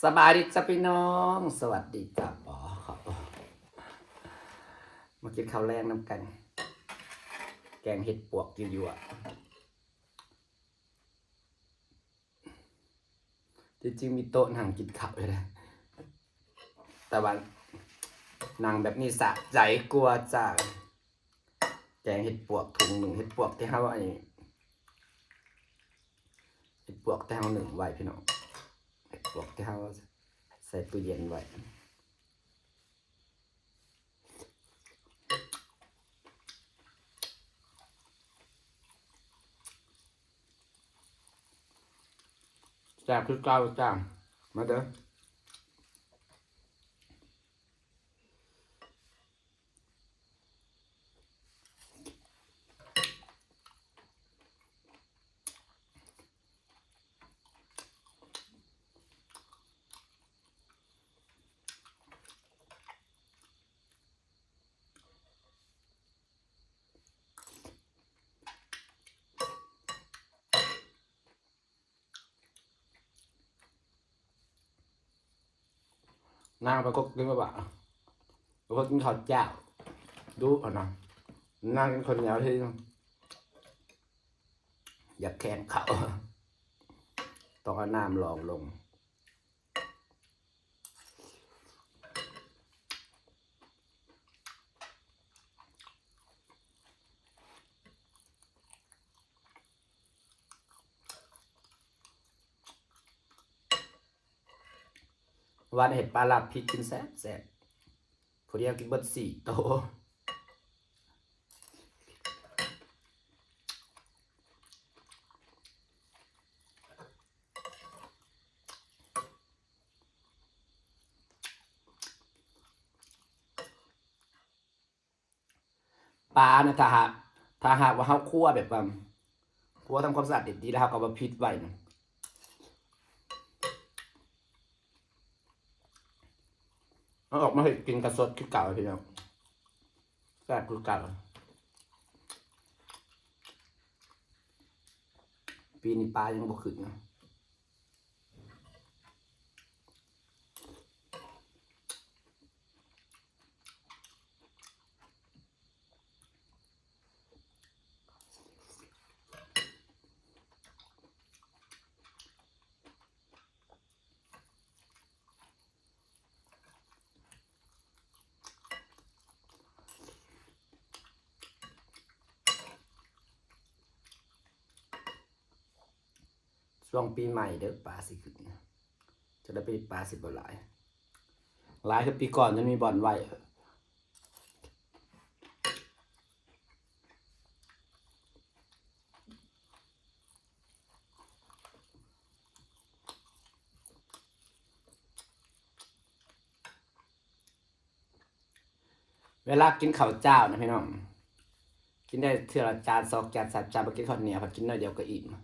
ສະບາຍດີຈ້າພີ່ນ້ອງ ສະຫວັດດີຈ້າ ປ ມາກິນເຂົ້າແລງນຳກັນ ແກງເຫັດປວກຍົວໆ ທີ່ຈິງມີໂຕະນັ່ງກິນເຂົ້າຢູ່ເດ້ ແຕ່ວ່ານັ່ງແບບນີ້ສະໃຈກວ່າຈ້າ. ແກງເຫັດປວກຖົງໜຶ່ງ ເຫັດປວກທີ່ເຮົາ ອັນນີ້ ເຫັດປວກທີ່ເຮົາໜຶ້ງໄວ້ພີ່ນ້ອງ ເຫັດປວກທີ່ເຮົາໃສ່ຕູ້ເຢັນໄວ້ ແຊບຄືເກົ່າຈ້າ ມາເດີ. ນາງໄປກົກກິນບໍ່ບາດ ບໍ່ກິນເຂົ້າເຈົ້າດຸຫັ້ນນະ ນາງກິນເຂົ້າໜຽວທີ່ ຢາກແຂງເຂົ້າ ຕ້ອງເອົານ້ຳລອງລົງ. ວານເຫັດປາລາບພິກກິນແຊບໆ ຜູ້ດຽວກິນເບິດສີ່ໂຕ. ປານະ ຖ້າຫາກ ຖ້າຫາກວ່າເຮົາຄົວແບບວ່າ ຄົວທຳຄວາມສະອາດດີໆ ແລ້ວເຮົາກໍມາພິດໄວ້ນະ ເອົາອອກມາເຮັດກິນກະສົດຄືເກົ່າພີ່ນ້ອງ ແຊບຄືເກົ່າ. ປີນີ້ປາຍັງບໍ່ຂຶ້ນນະ. ຊ່ວງປີໃໝ່ເດີ ປາຊິຂຶ້ນ ຈະໄດ້ໄປ ປາຊິບໍ່ຫຼາຍ ຫຼາຍຄືປີກ່ອນ ຈະມີບ່ອນໄວ້. ເວລາກິນເຂົ້າເຈົ້ານະພີ່ນ້ອງ ກິນໄດ້ເທື່ອລະຈານ ສອງຈານ ສາມຈານ ບໍ່ກິນເຂົ້າໜຽວ ພັດກິນໜ້ອຍດຽວກໍອີ່ມ.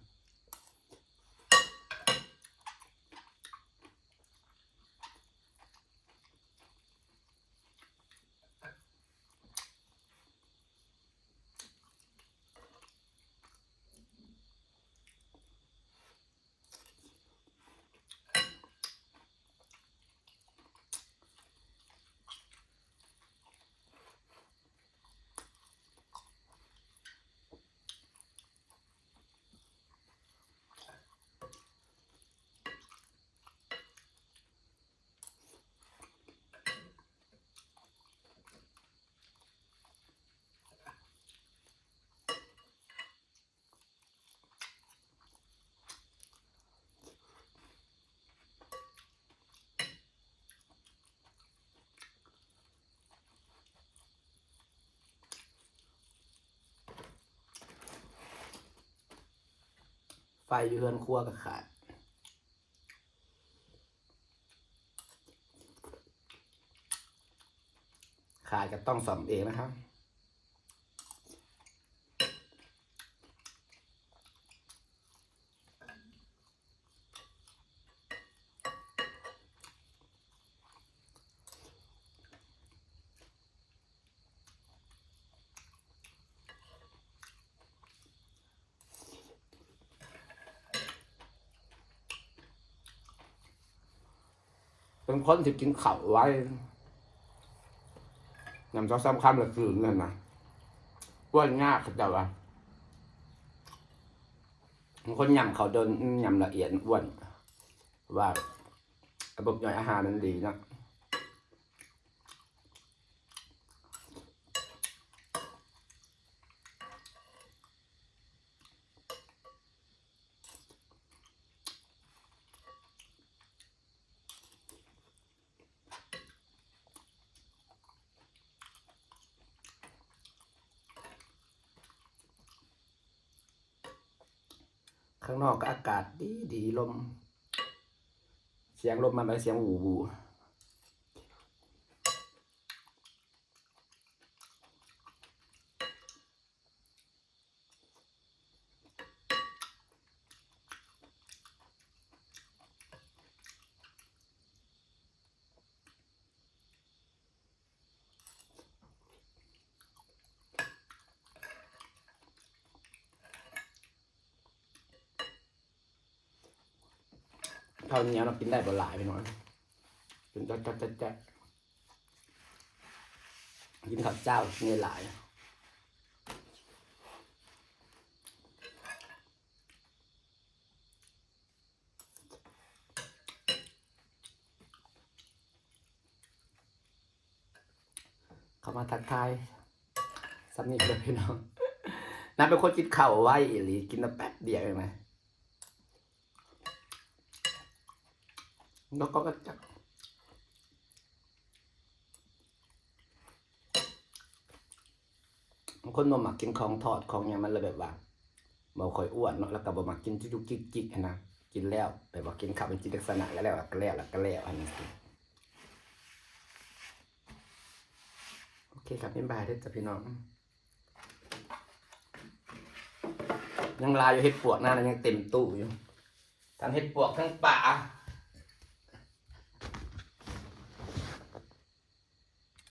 ໄຟຢູ່ເຮືອນຄົວກໍຂາດ ຂາດກໍຕ້ອງສ້ອມເອງນະຄັບ. ເ ປັນຄົນທີ່ກິນເຂົ້າໄວ ຍຳສອງສາມຄຳລະຕື່ມນັ້ນນະ ອ້ວນຍາກ ເຂົາເຈົ້າວ່າ ຄົນຍຳເຂົ້າດົນ ຍຳລະອຽດ ອ້ວນ ວ່າລະບົບຍ່ອຍອາຫານມັນດີເນາະ. ຂ້າງນອກກໍອາກາດດີໆ ລົມ ສຽງລົມມາ ແບບສຽງຫວຸ່ໆ. ເຂົ້າໜຽວເນາະ ກິນໄດ້ບໍ່ຫຼາຍ ພີ່ນ້ອງ ກິນແຈະໆໆ ກິນເຂົ້າເຈົ້ານີ້ຫຼາຍ. ເຂົ້າມາທັກທາຍສ່ຳນີ້ເດີພີ່ນ້ອງ. ນາງເປັນຄົນກິນເຂົ້າໄວອີ່ຫຼີ ກິນແລ້ວແປັບດຽວເອງນະ ແລ້ວກໍ ບາງຄົນບໍ່ມັກກິນຂອງທອດຂອງຫຍັງ ມັນລະແບບວ່າບໍ່ຄ່ອຍອ້ວນເນາະ ແລ້ວກໍບໍ່ມັກກິນຈຸກໆຈິກໆຫັ້ນນະ. ກິນແລ້ວແບບວ່າກິນເຂົ້າເປັນກິນລັກສະນະ ແລ້ວ ແລ້ວ ແລ້ວ ແລ້ວກໍແລ້ວຫັ້ນນະ. ໂອເຄ ກັບເປັນບາຍເດີຈ້າພີ່ນ້ອງ. ຍັງຫຼາຍຢູ່ ເຫັດປວກນານະ ຍັງເຕັມຕູ້ຢູ່ ທັງເຫັດປວກ ທັງປາ.